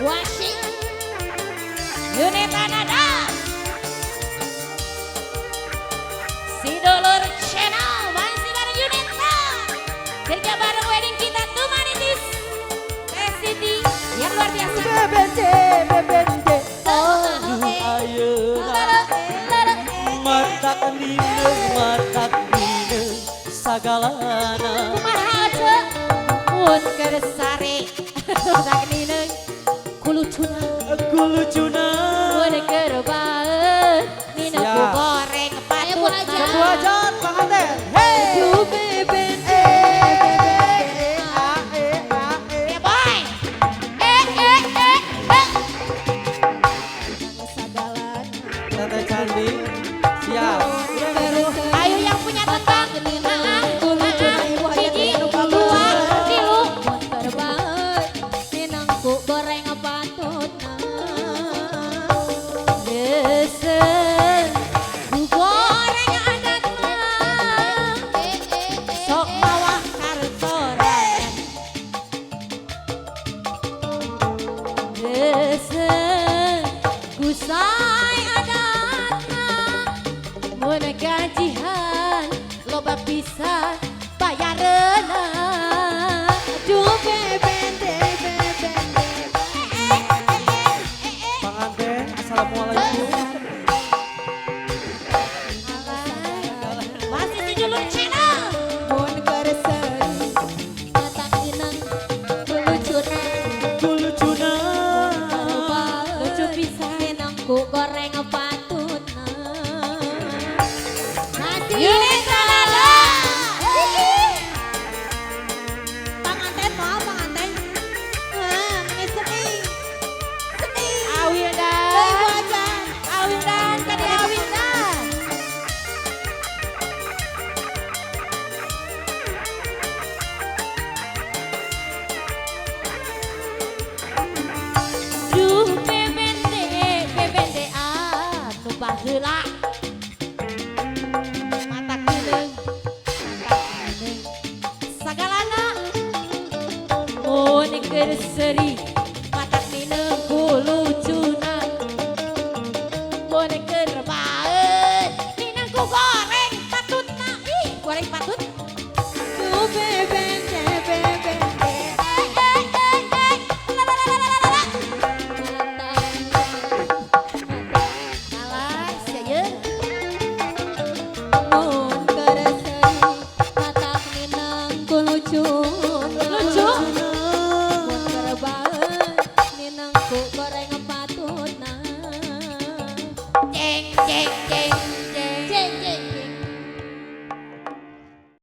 Wasi Yunita Nada Si Dulur Channel masih bareng Yunita. Kerja bareng wedding kita Tumaritis Teh yang luar biasa. BBC BBC Ayeuna matak nineung sagalana. Kumaha aja mun keur sare matak nineung kulucuna. Kulucuna. Mun keur baeun nineung ku goreng patut. Sebuah jan panganten. Hey. BBC A E A E. Ya boy. Eh eh eh eh. Teteh cantik siap. Ayo yang punya tentang. Hiji, dua, tilu. Minangku goreng patutna. Desen goreng adatna. Sok mawah kartoran. Desen gusai adatna. Mun gajihan loba pisan bayareuna. Aduh bebende bebende. Panganten, assalamualaikum. Masih Si Dulur Channel. Mun keur seri Matak inang kulucuna. Kulucuna. Lucu pisan minangku goreng patutna. Masih Yunita Nada. Panganten mau panganten. Ah, meni sedih. Sedih. Awildan. Ibu aja. Awildan kade Awildan. Duh bebende bebende anu baheula. Matak nineung matak nineung sagalana. Mun keur seuri matak nineung kulucuna. Mun keur baeun nineung ku goreng patutna. Ih, goreng patut. Duh bebende bebende. Eh eh eh eh. La la la la la la. Alah, sia ye. Mun keur seri matak ninang kulucuna. Lucu. Mun keur baeun ninang ku goreng patutna. Jeng jeng jeng.